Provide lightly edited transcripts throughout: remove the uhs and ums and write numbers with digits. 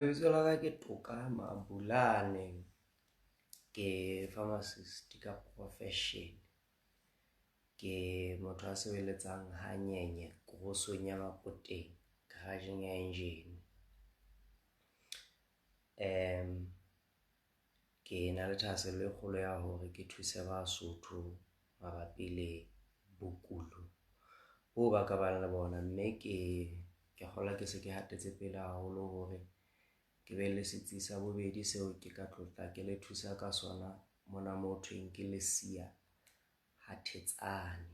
Lebitso la ka ke Toka Mabulane, ke pharmacist ka profession. Ke motho a sebeletsang Ha Nyenye korosong ya Mapoteng garage-eng ya engine. Ke na le thahasello e kgolo ya hore ke thuse Basotho mabapi le bokulo bo ba ka bang le bona. Mme ke kgolwa ke se ke hatetse pele haholo hore ke be le setsi sa bobedi seo ke ka tlotla ke le thusa ka sona mona mo thweng ke Lesia Ha Thetsane.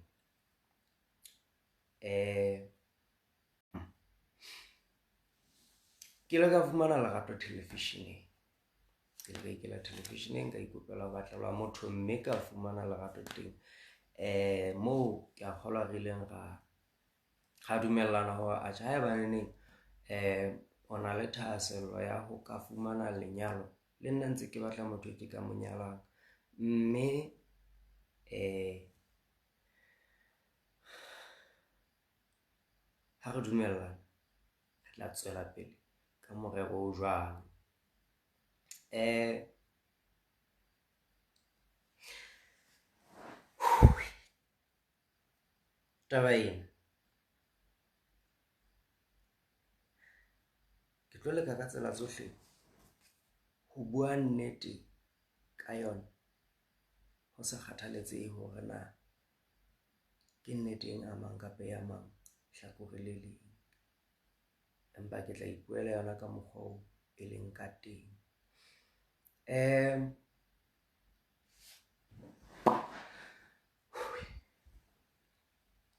Ke ile ka fumana lerato television-eng, ke ile ka ikela television-eng ka ikopela ho batlelwa motho mme ka fumana lerato teng. Moo ke a kgolwa re ileng ra dumellana hore atjhe haebaneneng o na le thahasello ya ho ka fumana lenyalo, le nna ntse ke batla motho e ke ka mo nyalang. Mme ha re dumellana, re tla tswela pele ka morero o jwalo. Taba ena ke tlo leka ka tsela tsohle ho bua nnete ka yona ho sa kgathaletsehe hore na ke nnete e amang kapa e amang hlakore le leng. Empa ke tla ipuela yona ka mokgwa oo e leng ka teng.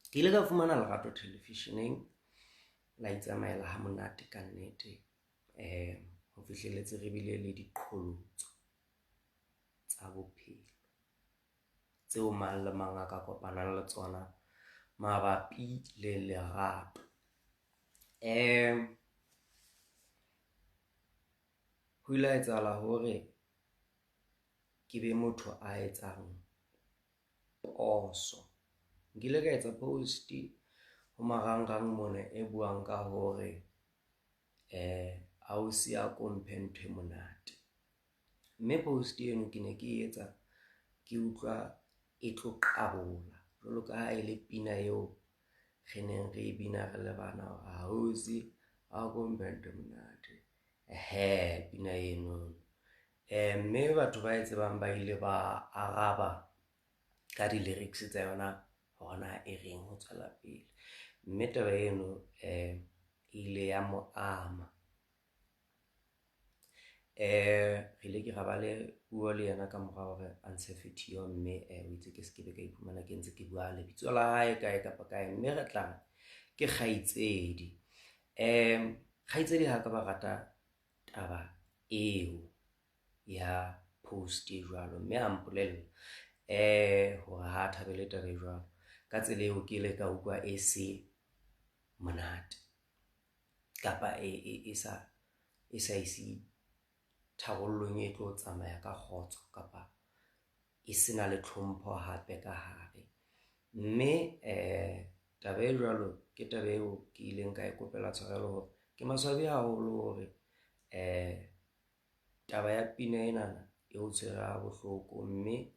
Ke ile ka fumana lerato television-eng la itsamaela ha monate ka nnete. Ho fihlelletse re bile le diqholotso tsa bophelo tseo mang le mang a ka kopanang le tsona mabapi le lerato. Ho ile ha etsahala hore ke be motho a etsang poso. Nkile ka etsa post ho marangrang mona e buang ka hore ausi a ko mphe ntho e monate. Mme post eno ke ne ke etsa ke utlwa e tlo qabola jwalo ka ha e le pina eo re neng re bina re le bana hore ausi a ko mphe ntho e monate. Ehe, pina eno. Mme batho ba e tsebang ba ile ba araba ka di-lyrics tsa yona hore na e reng ho tswela pele. Mme taba eno e ile ya mo ama. Re ile ke ra ba le puo le yena ka mora hore a ntshe video mme o itse ke se ke be ka iphumana ke ntse ke bua lebitso la hae kae kapa kae, mme re tla re ke kgaitsedi. Kgaitsedi ha ka ba rata taba eo ya post e jwalo, mme a mpolella hore ha thabele taba e jwalo. Ka tsela eo ke ile ka utlwa e se monate kapa e sa ise tharollong e tlo tsamaya ka kgotso kapa e se na le tlhompho hape ka hare. Mme taba e jwalo ke taba eo ke ileng ka e kopela tshwarelo hore ke maswabi haholo hore taba ya pina enana e o tshwere ha bohloko, mme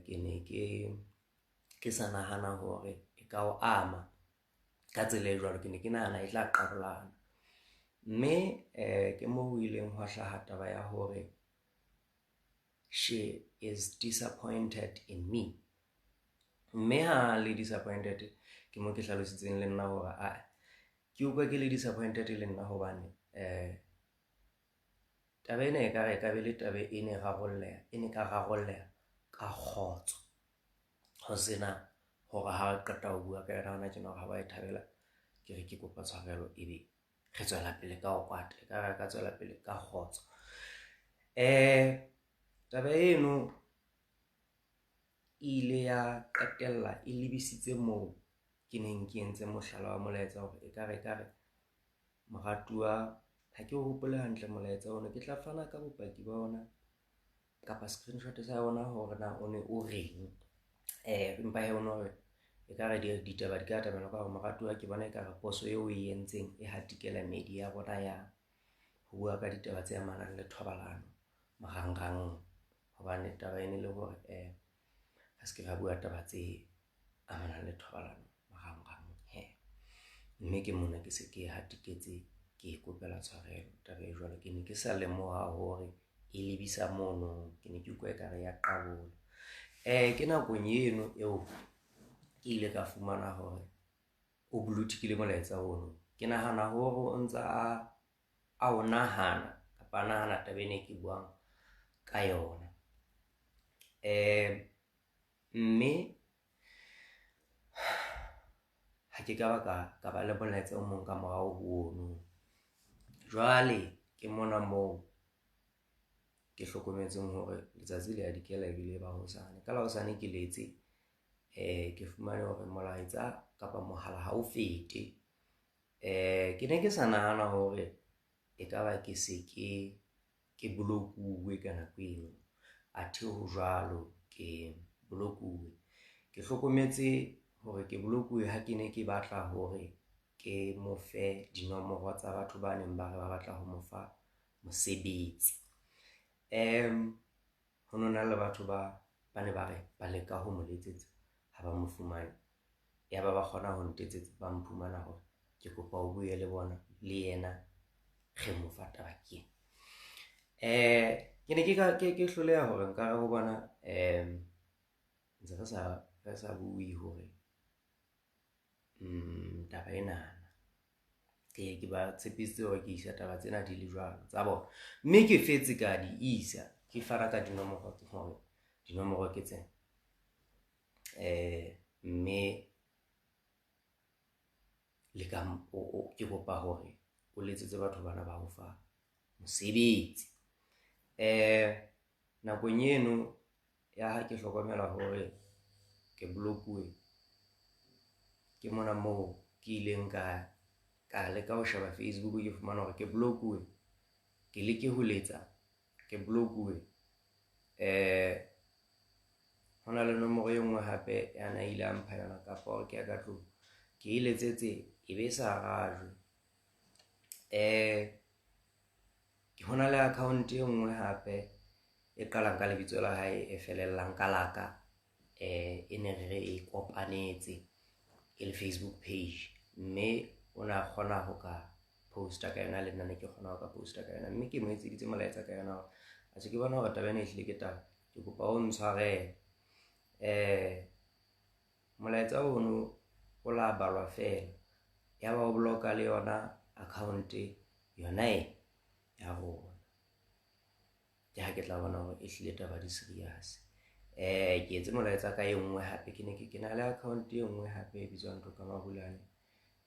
ke ne ke sa nahana hore e ka o ama ka tsela e jwalo. Ke ne ke nahana e tla qabolana. Mme ke moo ho ileng hwa hlaha taba ya hore she is disappointed in me. Mme ha le disappointed, ke mo ke hlalositseng le nna hore ae, ke utlwa ke le disappointed le nna hobane taba ena ekare e ka be le taba e ne rarolleha, e ne ka rarolleha ka kgotso. Ho sena hore ha re qeta ho bua ka yona hona tjena hore ha ba e thabela, ke re ke kopa tshwarelo ebe re tswela pele ka ho kwata, ekare re ka tswela pele ka kgotso. Taba eno e ile ya qetella e lebisitse moo ke neng ke entse mohlala wa molaetsa hore ekare moratuwa, ha ke hopole hantle molaetsa ona, ke tla fana ka bopaki ba ona kapa screenshot sa ona hore na o ne o reng. Empa hee o no re ekare ditaba di ka atamela ka hore moratuwa ke bona ekare poso eo o e entseng e hatikela meedi ya rona ya bua ka ditaba tse amanang le thobalano marangrang, hobane taba ene le hore re se ke ra bua taba tse amanang le thobalano marangrang he. Mme ke mona ke se ke hatiketse, ke ikopela tshwarelo taba e jwalo. Ke ne ke sa lemoha hore e lebisa mono, ke ne ke utlwa ekare ya qabola. Ke nakong eno eo ke ile ka fumana hore o blue-tickile molaetsa ono. Ke nahana hore o ntsa a o nahana kapa a nahana taba ena e ke buang ka yona. Mme ha ke ka ba ka ba le molaetsa o mong ka morao ho ono. Jwale ke mona moo ke hlokometseng hore letsatsi le ya dikela ebile ba hosane. Ka la hosane ke letse, ke fumane hore molaetsa kapa mohala ha o fete. Ke ne ke sa nahana hore ekaba ke se ke bolokuwe ka nako eno, athe ho jwalo ke bolokuwe. Ke hlokometse hore ke bolokuwe ha ke ne ke batla hore ke mo fe dinomoro tsa batho ba neng ba re ba batla ho mo fa mosebetsi. Ho no na le batho ba ne ba re ba leka ho mo letsetsa ha ba mo fumane, ya ba ba kgona ho ntetsetsa, ba mphumana hore ke kopa o bue le bona le yena re mo fa taba ke ena. Ke ne ke hloleha hore nkare ho bona ntse re sa bue hore taba enana. Ke ba tshepisitse hore ke isa taba tsena di le jwalo tsa bona, mme ke fetse ka di isa, ke fana ka dinomoro hore dinomoro ke tsena. Mme le ka ke kopa hore o letsetse batho bana ba ho fa mosebetsi. Nakong eno ya ha ke hlokomela hore ke bolokuwe, ke mona moo ke ileng ka leka ho sheba Facebook, ke fumana hore ke bolokuwe, ke leke ho letsa ke bolokuwe. Ho na le nomoro e nngwe hape ya na ile a mpha yona kapa hore ke ya ka tlung, ke e letsetse e be sa arajwe. Ho na le account e nngwe hape e qalang ka lebitso la hae e felellang ka laka, e ne re e kopanetse e le Facebook page, mme o na kgona ho ka posta ka yona, le nna ne ke kgona ho ka posta ka yona, mme ke mo etseditse molaetsa ka yona hore atjhe ke bona hore taba ena ehlile ke taba, ke kopa o ntshwarele. Molaetsa ono o la balwa feela, ya ba o block-a le yona account yona e ya rona. Ke ha ke tla bona hore ehlile taba di serious. Ke etse molaetsa ka e nngwe hape, ke ne ke na le account e nngwe hape e bitswang Toka Mabulane.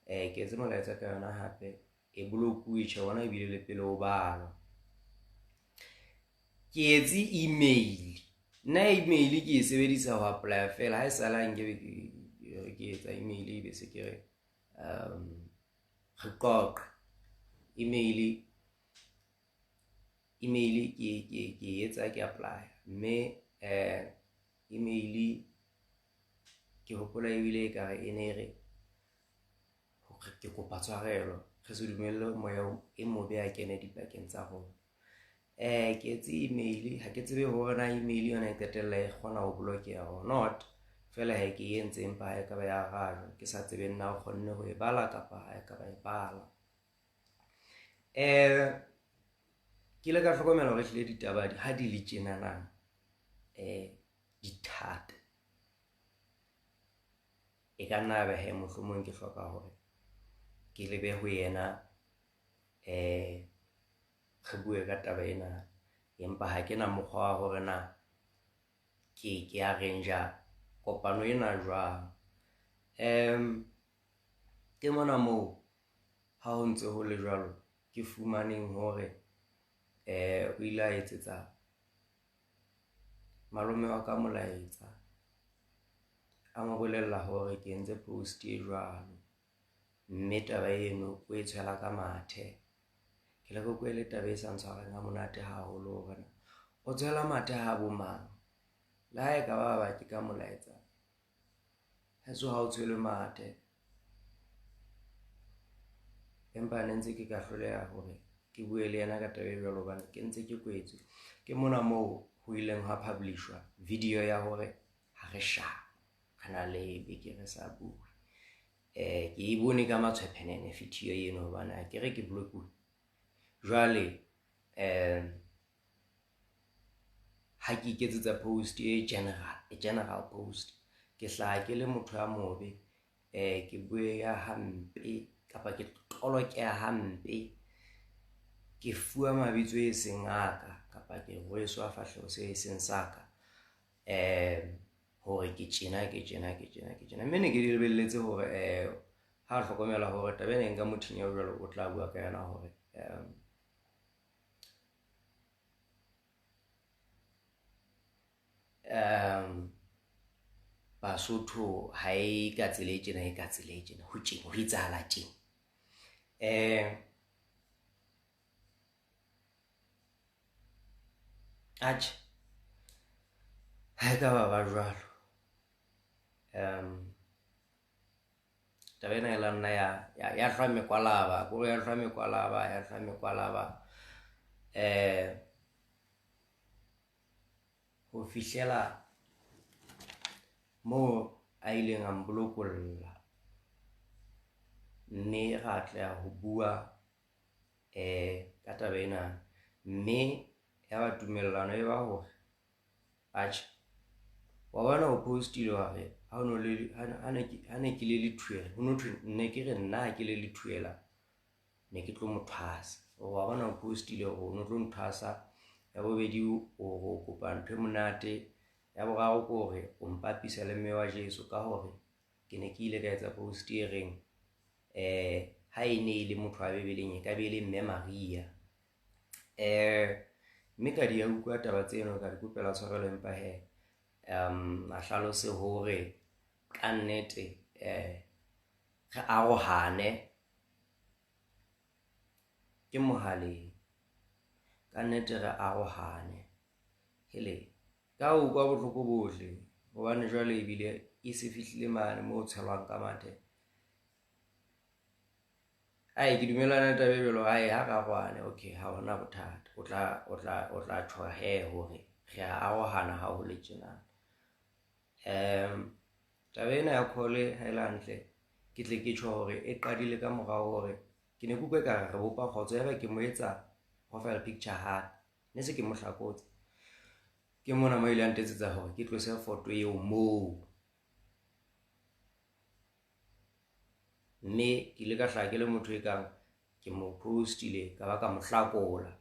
Ke etse molaetsa ka yona hape e bolokuwe, tjhe ona ebile le pele o balwa. Ke etse email, nna email ke e sebedisa ho apply feela, ha e sala nkebe ke etsa email e be se ke re re qoqe. Email ke etsa ke apply, mme email ke hopola ebile ekare e ne re hore ke kopa tshwarelo, re se dumelle moya e mobe a kene dipakeng tsa rona. Ke etse email, ha ke tsebe hore na email yona e qetella e kgona ho block-eha or not, feela he ke entse empa ha e ka ba ya arajwa, ke sa tsebe nna o kgonne ho e bala kapa ha e ka ba e bala. Ke ile ka hlokomela hore ehlile ditaba ha di le tjenana, di thata. E ka nna ba he mohlomong ke hloka hore ke lebe ho yena, re bue ka taba ena, empa ha ke na mokgwa wa hore na ke arrange kopano ena jwang. Ke mona moo ha ho ntse ho le jwalo ke fumaneng hore o ile a etsetsa malome wa ka molaetsa, a mo bolella hore ke entse post e jwalo, mme taba eno o e tshwela ka mathe. Ke le ka le taba e sa ntshwareng ha monate haholo hore o tshwela mathe ha bo mang, le ha e ka ba ke ka molaetsa heso ha o tshwele mathe. Empa ne ntse ke ka hloleha hore ke bue le yena ka taba e jwalo hobane ke ntse ke kwetswe. Ke mona moo ho ileng ha publishwa video ya hore ha re sharp, re na le beke re sa bue. Ke e bone ka matshwephenene video eno hobane ha ke re ke block-uwe. Jwale ha ke iketsetsa post e general, e general post, ke hlaha ke le motho ya mobe, ke bue ya hampe kapa ke tolokeha hampe, ke fuwa mabitso e seng a ka kapa ke rweswa fahleho se seng sa ka, hore ke tjena ke tjena ke tjena ke tjena. Mme ne ke lebelletse hore ha hlokomela hore taba ena e nka motho ya jwalo o tla bua ka yona hore Basotho ha e ka tsela e tjena, e ka tsela e tjena, ho tjena, ho etsahala tjena. Atjhe, ha e ka ba ba jwalo. Taba ena e la nna ya hlwa mekwalaba, kore ya hlwa mekwalaba, ya hlwa mekwalaba. Ho fihlela moo a ileng a mbolokolla, mme ra atleha ho bua ka taba ena, mme ya ba tumellano e ba hore atjhe, wa bona o postile wa re ha o no le ha ne ke le lethuela, ho no thwe ne ke re nna ha ke le lethuela ne ke tlo mo thwasa. Wa bona o postile hore o no tlo nthwasa. Ya bobedi o kopa ntho e monate. Ya boraro ke hore o mpapisa le mme wa Jesu ka hore ke ne ke ile ka etsa post e reng ha e ne e le motho wa Bibeleng e ka be e le mme Maria. Mme ka di ya utlwa taba tseno, ka di kopela tshwarelo, empa he a hlalose hore ka nnete re arohane ke mohaleng, ka nnete re arohane. Hele, ka ho utlwa bohloko bohle hobane jwale ebile e se fihlile mane moo tshelwang ka mathe. Ai, ke dumellana le taba e jwalo, ai ha re arohane, okay, ha hona bothata. O tla tjho he hore re a arohana ha ho le tjena. Taba ena ya call ha e le hantle, ke tle ke tjho hore e qadile ka morao hore ke ne ke utlwa ekare re bopa kgotso, ya ba ke mo etsa profile picture hape, ne se ke mo hlakotse. Ke mona mo ile a ntetsetsa hore ke tlose foto eo moo, mme ke ile ka hlaha ke le motho e kang ke mo postile ka ba ka mo hlakola,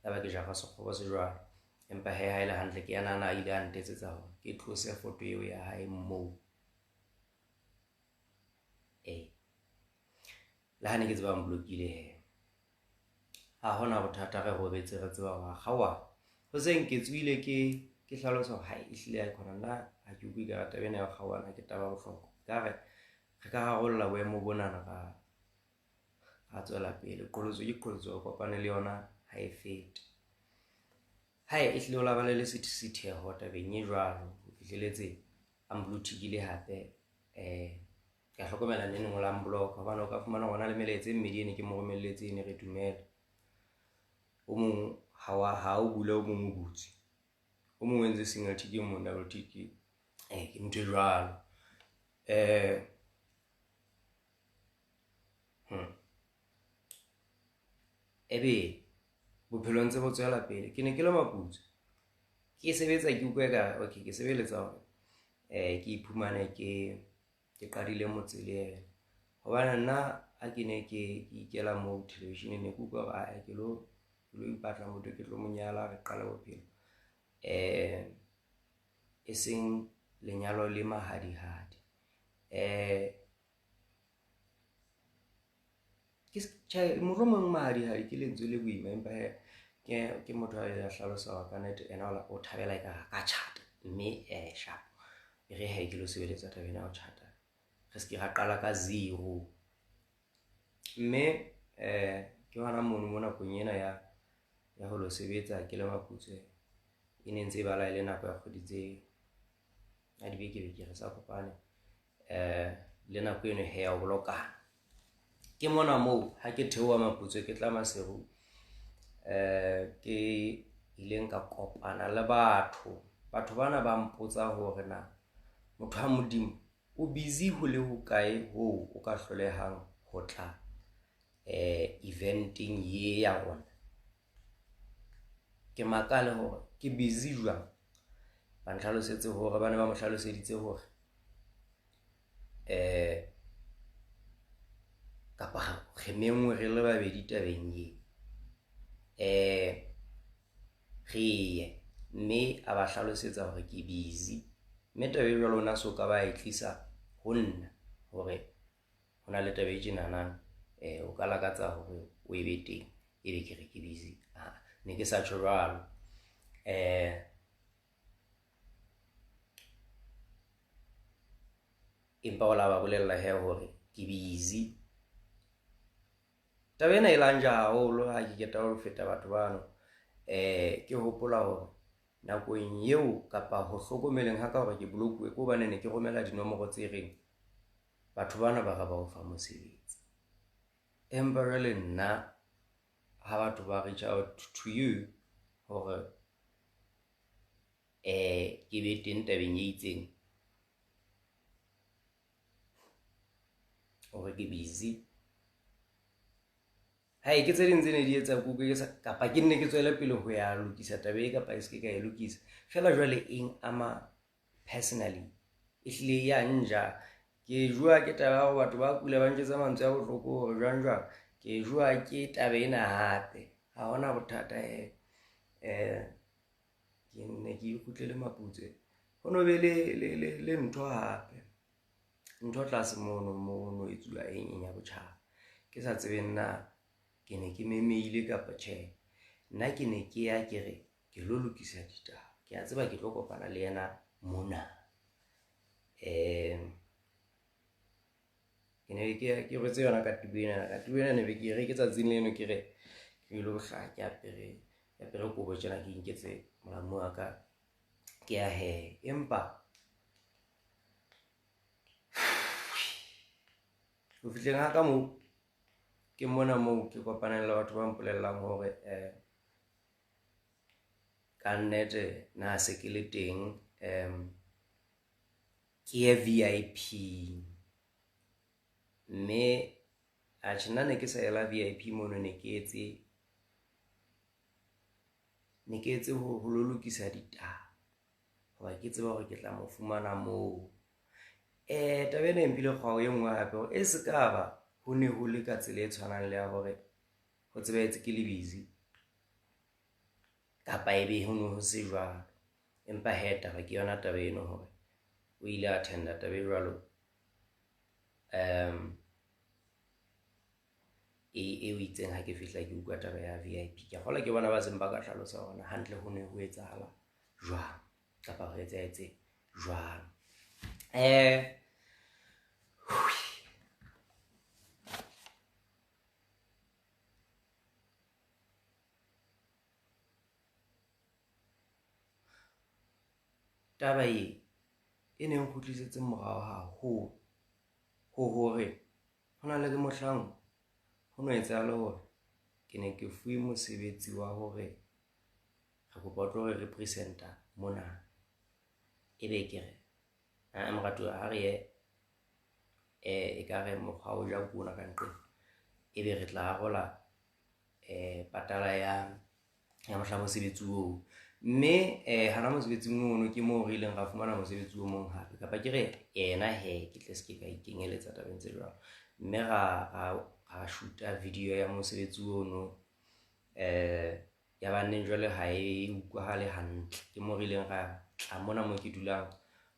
ya ba ke jara sekgobo se jwalo. Empa he ha e le hantle ke yena a ile a ntetsetsa hore ke tlose foto eo ya hae moo. Le ha ne ke tseba mblokile he, ha hona bothata, re robetse re tseba hore kgaoha. Hoseng ke tsohile ke hlalosa hore hai ehlile ha e khona, nna ha ke utlwe ka taba ena ya kgaohana ke taba ya bohlokwa. Ka re re ka rarolla boemo bonana ra tswela pele. Qholotso ke qholotso, re kopane le yona ha e fete. Hai ehlile o la ba le lesisitheho tabeng e jwalo, ho fihleletse a mblothikile hape. Ka hlokomela neng o la mblock, hobane o ka fumana hona le melaetsa e mmedi e ne ke mo romelletse e ne re dumela. O mong ha o bule, o mong o butse, o mong o entse single tick, o mong double tick. Ke ntho e jwalo. Ebe bophelo ntse bo tswela pele. Ke ne ke le Maputswe, ke sebetsa, ke utlwa ekare okay, ke sebeletsa hore ke iphumane ke qadile motse le yena. Hobane nna ha ke ne ke ikela moo television-eng, ne ke utlwa hore ae, ke lo ipatla motho, ke tlo mo nyala, re qale bophelo. E seng lenyalo le mahadihadi. Ke tjhe, mohlomong mahadihadi ke lentswe le boima, empa he ke motho a ya hlalosa hore ka nnete ena o thabela ekare a ka tjhata, mme sharp. E re he ke lo sebeletsa taba ena ya ho tjhata, re se ke ra qala ka zero. Mme ke hona mono mo nakong ena ya ho lo sebetsa ke le Maputswe, e ne ntse e bala e le nako ya kgwedi tse ya dibeke beke re sa kopane. Le nako eno he ya ho bolokana. Ke mona moo ha ke theoha Maputswe ke tla Maseru, ke ileng ka kopana le batho. Batho bana ba mpotsa hore na motho wa Modimo o busy ho le hokae hoo o ka hlolehang ho tla event-eng ye ya rona. Ke makale hore ke busy jwang. Ba ntlhalosetse hore ba ne ba mo hlaloseditse hore kapa re menngwe re le babedi tabeng e, re ye, mme a ba hlalosetsa hore ke busy. Mme taba e jwalo o na so ka ba e tlisa ho nna hore ho na le taba e tjenana, o ka lakatsa hore o e be teng, ebe ke re ke busy. Ne ke sa tjho jwalo. Empa o la ba bolella he hore ke busy. Taba ena e la nja haholo ha ke qeta ho feta batho bano. Ke hopola hore nakong eo kapa ho hlokomeleng ha ka hore ke bolokuwe ke hobane ne ke romela dinomoro tse reng batho bana ba re ba o fa mosebetsi. Empa jwale nna ha batho ba reach out to you hore ke be teng tabeng e itseng, hore ke busy. Hai, ke tse ding tse ne di etsa kuku ke sa, kapa ke nne ke tswele pele ho ya lokisa taba e kapa e se ke ka e lokisa. Feela jwale eng ama personally, e hlile ya nja. Ke jwa ke taba ya hore batho ba kula ba ntjwetsa mantswe a bohloko hore jwang jwang. Ke jwa ke taba ena hape. Ha hona bothata he. Ke nne ke ikgutlele Maputswe. Ho no be le ntho hape. Ntho tlase mono mo no etsuwa eng eng ya botjhaba. Ke sa tsebe nna ke ne ke memeile kapa tjhe. Nna ke ne ke ya ke re ke lo lokisa ditaba. Ke a tseba ke tlo kopana le yena mona. Ke ne ke ya ke rwetse yona katiba ena. Katiba ena ne be ke re ke tsatsing leno ke re ke ilo hlaha ke apere kobo tjena ke inketse molamu wa ka ke ya he. Empa ho fihleng ha ka moo ke mona moo ke kopanang le batho ba mpolellang hore ka nnete na se ke le teng, ke ye VIP. Mme atjhe nna ne ke sa ela VIP mono, ne ke etse ho lo lokisa ditaba hoba ke tseba hore ke tla mo fumana moo. Taba ena e mphile kgwao e nngwe hape hore e se ka ba ho ne ho le ka tsela e tshwanang le ya hore ho tsebahetse ke le busy kapa ebe ho ne ho se jwalo. Empa he taba ke yona taba eno hore o ile a attenda taba e jwalo, e o itseng ha ke fihla ke utlwa taba ya VIP. Ke kgolwa ke bona ba seng ba ka hlalosa hore hantle ho ne ho etsahala jwang kapa ho etsahetse jwang. Taba e e neng kgutlisetse morao haholo ho hore ho na le mohlang ho no etsahala hore ke ne ke fuwe mosebetsi wa hore re kopa o tlo re represent-a mona. Ebe ke re, ha moratuwa ha re ye, ekare mokgwa o ja ke ona ka nqeng. Ebe re tla arola patala ya mohla mosebetsi oo. Mme hana mosebetsing ono ke moo re ileng ra fumana mosebetsi o mong hape. Kapa ke re yena he ke tle se ke ka ikenyeletsa tabeng tse jwalo. Mme ra shoot-a video ya mosebetsi ono, ya ba neng jwale ha e utlwahale hantle. Ke moo re ileng ra tla mona mo ke dulang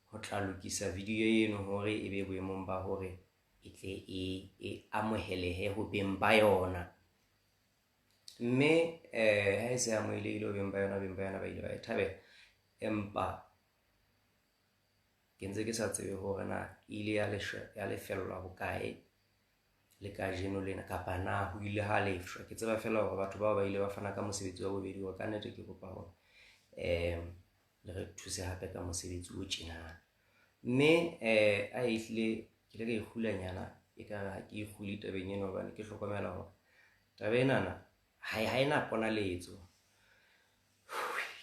ho tla lokisa video eno hore e be boemong ba hore e tle e amohelehe ho beng ba yona. Mme ha e se amohelehile ho beng ba yona, beng ba yona ba ile ba e thabela. Empa ke ntse ke sa tsebe hore na e ile ya lefellwa bokae le kajeno lena kapa na ho ile ha lefshwa. Ke tseba feela hore batho bao ba ile ba fana ka mosebetsi wa bobedi hore ka nnete ke kopa hore le re thuse hape ka mosebetsi o tjenana. Mme a ehlile ke ile ka e hulanyana Ekare ha ke ikgule tabeng ena hobane ke hlokomela hore taba enana ha ena ponaletso.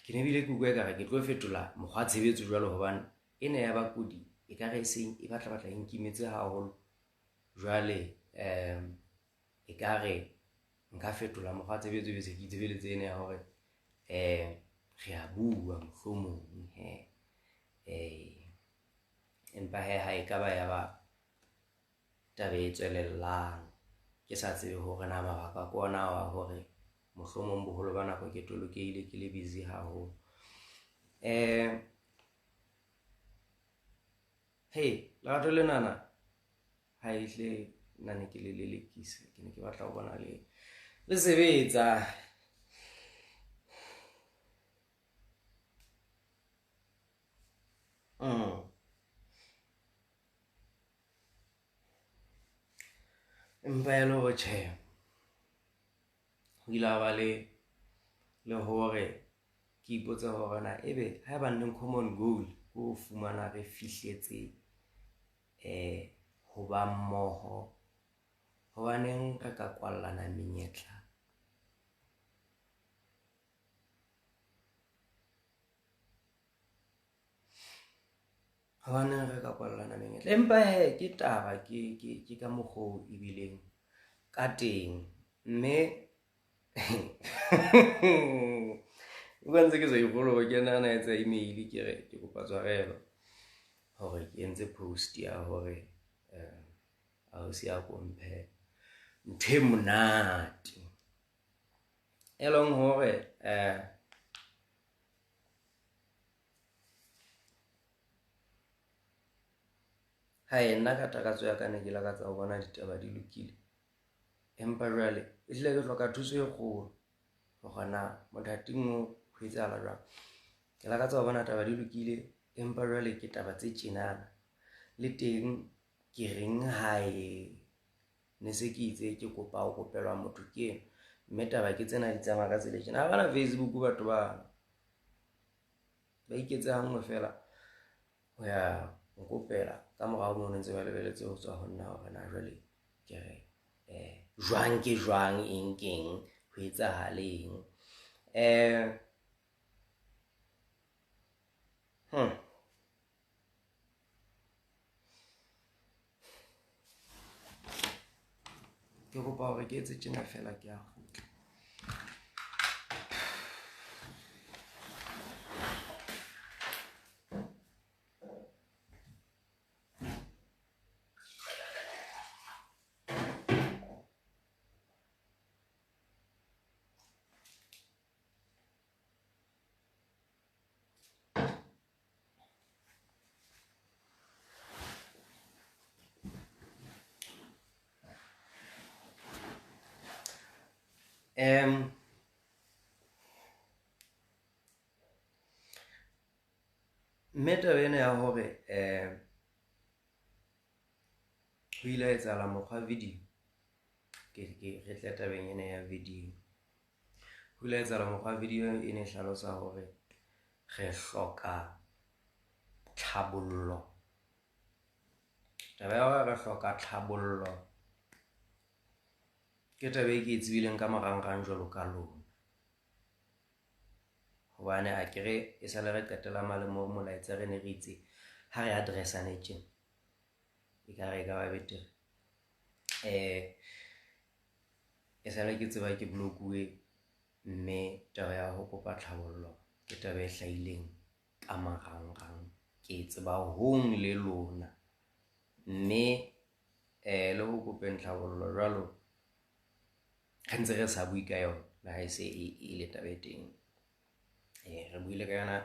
Ke ne bile ke utlwa ekare ke tlo fetola mokgwa tshebetso jwalo hobane ena ya bakudi ekare e seng e batla e nkimetse haholo. Jwale ekare nka fetola mokgwa tshebetso be se ke itshebeletse ena ya hore re a bua mohlomong he. Empa hee ha ekaba ya ba taba e tswelellang, ke sa tsebe hore na mabaka ke ona ao a hore mohlomong boholo ba nako ke tolokehile ke le busy haholo. Hey, lerato lenana ha ehle nna ne ke le lelekisa, ke ne ke batla ho bona le sebetsa. Empa e le hore tjhe, ho ile ha ba le hore ke ipotse hore na ebe haeba neng common goal ke ho fumana re fihletse ho ba mmoho, hobaneng re ka kwallana menyetla? Hobaneng re ka kwallana menyetla? Empa hee ke taba ke ka mokgwa oo ebileng ka teng, mme utlwa ntse ke sa ikgolwe hore ke nahana etsa email ke re ke kopa tshwarelo hore ke entse post ya hore ausi a ko mphe ntho e monate e leng hore ha nna ka takatso ya ka ne ke lakatsa ho bona ditaba di lokile, empa jwale ehlile ke hloka thuso e kgolo hore na mothating oo ho etsahala jwang. Ke lakatsa ho bona taba di lokile, empa jwale ke taba tse tjenana le teng ke reng hae ne se ke itse ke kopa ho kopelwa motho ke eno, mme taba ke tsena di tsamaya ka tsela e tjena. Ha bana Facebook batho ba iketse hanngwe feela ho ya nkopela ka morao mono ntse ba lebelletse ho tswa ho nna hore na jwale ke re jwang ke jwang, eng keng, ho etsahaleng. Ke kopa hore ke etse tjena feela, ke a kgutla. Mme taba ena ya hore ho ile ha etsahala mokgwa video, ke re tle tabeng ena ya video. Ho ile ha etsahala mokgwa video e ne hlalosa hore re hloka tlhabollo. Taba ya hore re hloka tlhabollo ke taba e ke e tsebileng ka marangrang jwalo ka lona. Hobane akere e sale re qetela male mo molaetsa re ne re itse ha re address-ane tjena ekare e ka ba betere. E sale ke tseba ke block-uwe, mme taba ya ho kopa tlhabollo ke taba e hlahileng ka marangrang, ke tseba hong le lona, mme le ho kopeng tlhabollo jwalo re ntse re sa bue ka yona le ha e se e le taba e teng. Re buile ka yona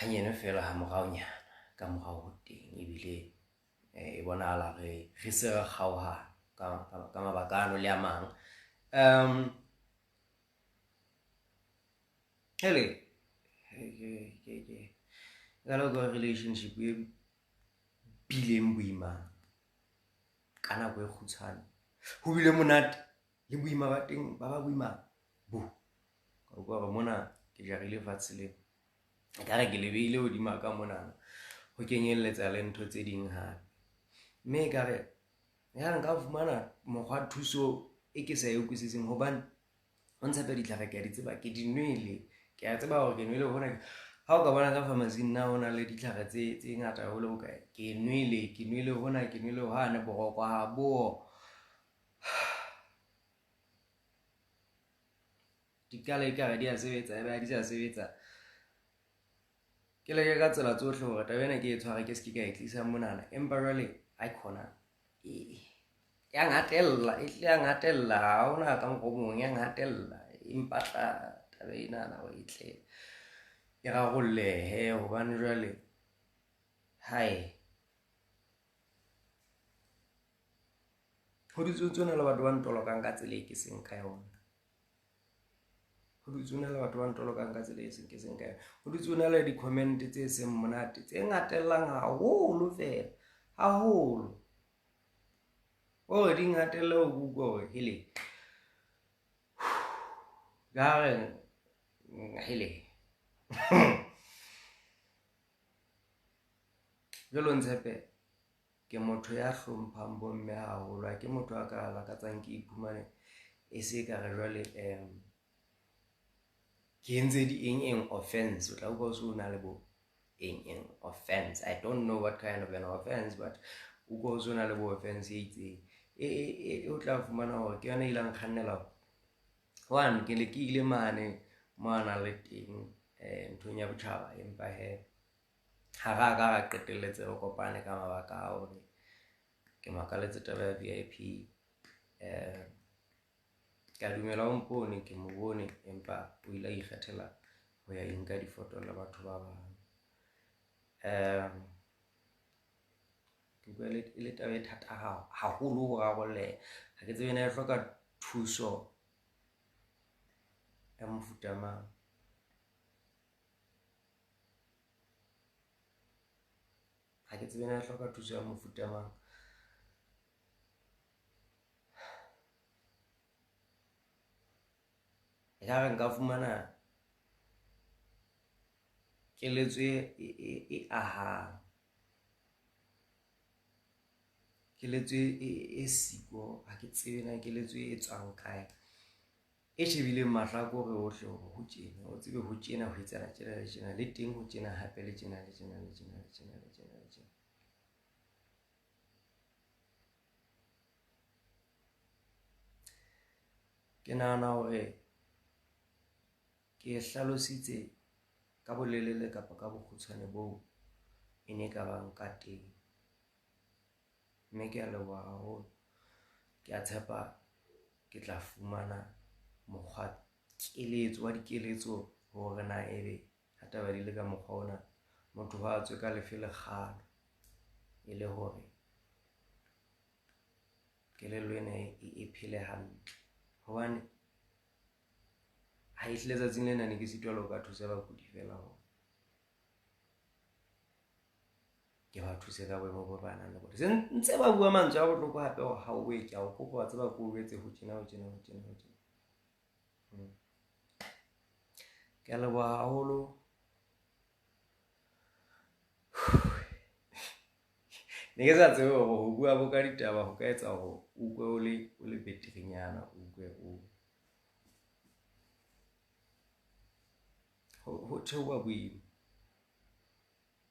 hanyane feela ha moraonyana ka morao ho teng, ebile e bonahala re se re kgaohana ka mabaka ano le a mang. Hele, ke ka relationship e bileng boima ka nako e kgutshwane, ho bile monate le boima ba teng ba ba boima bo. Ka utlwa hore mona ke jarile fatshe lena, ekare ke le behile hodima ka monana ho kenyelletsa le ntho tse ding hape. Mme ekare Ya nka fumana mokgwa thuso e ke sa e utlwisiseng, hobane o ntshepe ditlhare ke a di tseba, ke di nwele, ke a tseba hore ke nwele hona. Ha o ka bona ka pharmacy-ing na ho na le ditlhare tse ngata haholo ho kae, ke nwele, ke nwele hona, ke nwele hwane, boroko ha bo. Di qala ekare di a sebetsa, ebe ha di sa sebetsa. Ke leke ka tsela tsohle hore taba ena ke e tshware, ke se ke ka e tlisa monana, empa jwale aikhona e ya ngatella, e hlile ya ngatella, ha hona ka mokgwa o mong, ya ngatella, e mpatla taba enana hore e tle e rarollehe, hobane jwale hae ho dutse ho ntso na le batho ba ntolokang ka tsela e ke seng ka yona. Ho dutse ho na le batho ba ntolokang ka tsela e seng ke seng ka yona. Ho dutse ho na le di-comment tse seng monate, tse ngatellang haholo fela, haholo. Hore di ngatelle ho utlwa hore hele, ka re hele. Jwale Ntshepe, ke motho ya hlomphang bomme haholo, ha ke motho a ka lakatsang ke iphumane e se ka re jwale ke entse di eng eng offense. O tla utlwa o se o na le bo eng eng offense. I don't know what kind of an offense, but utlwa o se o na le bo offense e itseng. E o tla fumana hore ke yona e ileng kgannela. One, ke le ke ile mane mo a nang le teng nthong ya botjhaba, empa he ha ra ka ra qetelletse re kopane ka mabaka a hore ke makaletse taba ya VIP. Ka dumela o mpone, ke mo bone, empa o ile a ikgethela ho ya inka difoto le batho ba bang. Ke utlwa e le taba e thata haholo ho rarolleha. Ha ke tsebe na e hloka thuso ya mofuta mang. Ha ke tsebe na e hloka thuso ya mofuta mang. Ekare nka fumana keletso e ahang, keletso e siko, ha ke tsebe na keletso e tswang kae, e shebileng mahlakore ohle hore ho tjena, o tsebe ho tjena, ho etsahala tjena le tjena, le teng ho tjena hape le tjena le tjena le tjena le tjena le tjena le tjena. Ke nahana hore ke hlalositse ka bolelele kapa ka bokgutshwane boo e ne ka bang ka teng, mme ke a leboha haholo. Ke a tshepa ke tla fumana mokgwa keletso wa dikeletso hore na ebe ha taba di le ka mokgwa ona, motho ha a tswe ka lefe lekgalo, e le hore kelello ena e phele hantle. Hobane ha e hlile tsatsing lena ne ke sitwa le ho ka thusa bakudi feela hore ke ba thuse ka boemo bo ba nang le bona. Se ntse ba bua mantswe a bohloko hape hore ha o e ke a o kopa, wa tseba ke o jwetse ho tjena, ho tjena, ho tjena, ho tjena. Ke a leboha haholo. Ne ke sa tsebe hore ho bua bo ka ditaba ho ka etsa hore o utlwe o le beterenyana, o utlwe o ho theoha boima.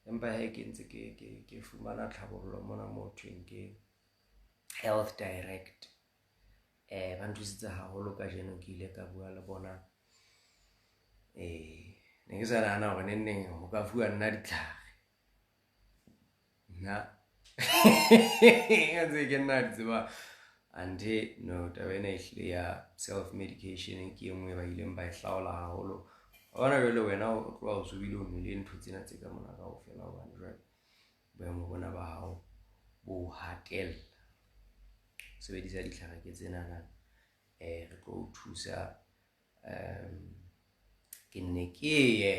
Empa he ke ntse ke fumana tlhabollo mona mo thweng ke Health Direct. Ba nthusitse haholo kajeno, ke ile ka bua le bona. Ne ke sa nahana hore neng neng ho ka fuwa nna ditlhare. Nna ka ntse ke nna di tseba. Anthe no, taba ena e hlile ya self medication ke e nngwe ba ileng ba e hlaola haholo. Wa bona jwale wena o tloha o tsubile o nwele ntho tsena tse ka mona kaofela, hobane jwale boemo bona ba hao bo hatella. Sebedisa ditlhare ke tsenana, re tlo o thusa. Ke nne ke ye,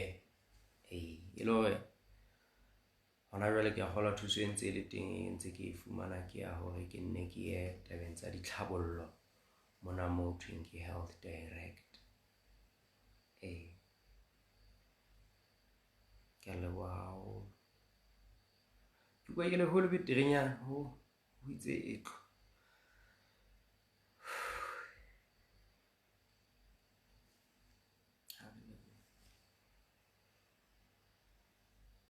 e le hore hona jwale ke a kgolwa thuso e ntse e le teng, e ntse ke e fumana, ke ya hore ke nne ke ye tabeng tsa ditlhabollo mona mo thweng ke Health Direct. Ke a leboha haholo. Ke utlwa ke le hole beterenyana, ho itse e tlo.